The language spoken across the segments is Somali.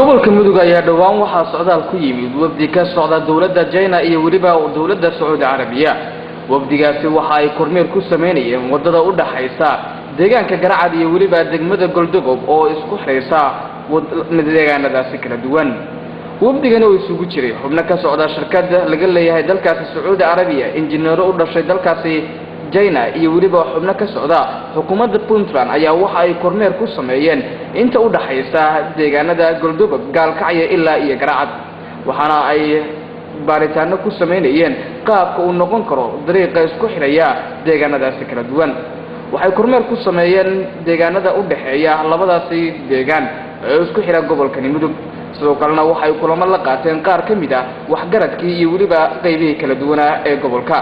Gobolka Mudug ayaa dhowaan waxaa socdaal ku yimid wafdi ka socda dowladda China iyo weliba dowladda Sacuudi Carabiya. Wafdigaasi waxa ay kormeer ku sameynayeen wadada u dhaxaysa deegaanka Garacad iyo weliba degmada Goldogob oo isku xiraysa deegaanadaasi kala duwan. Wafdigani oo isugu jiray xubno ka socda shirkadda laga leeyahay dalkaasi Sacuudi Carabiya, injineero u dhashay dalkaasi China iyo weliba xubno ka socda xukuumadda Puntland ayaa waxa ay kormeer ku sameeyeen inta u dhaxaysa deegaanada Goldogob, Gaalkacyo ilaa iyo Garacad, waxaana ay baaritaano ku sameynayeen qaabka uu noqon karo dariiqa isku xidhaya deegaanadaasi kala duwan. Waxay kormeer ku sameeyeen deegaanada u dhexeeya labadaasi deegaan ee isku xidha gobolkani Mudug. Sidoo kalena waxay kulamo la qaateen qaar ka mid ah waxgaradkii iyo weliba qaybihii kala duwanaa ee gobolka.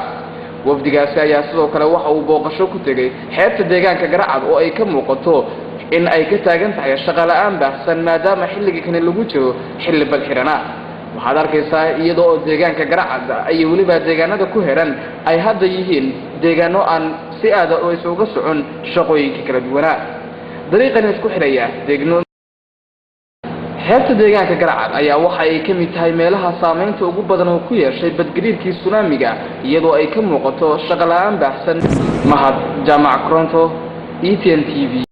Wafdigaasi ayaa sidoo kale waxa uu booqasho ku tegey xeebta deegaanka Garacad oo ay ka muuqato in ay ka taagan tahay shaqo la'aan baahsan, maadaama xilliga kani lagu jiro xilli badxirana. Waxaad arkaysaa iyada oo deegaanka Garacad iyo weliba deegaanada ku xiran ay hadda yihiin deegaano aan si aada oo isuga socon shaqooyinka kala duwanaa. Dariiqani isku xidhaya degno xeebta deegaanka Garacad ayaa waxa ay ka mid tahay meelaha saameynta ugu badan oo ku yeeshay badgariirkii tsunamiga, iyadoo ay ka muuqato shaqo la'aan baahsan. Mahad Jaamac Koronto, ETN TV.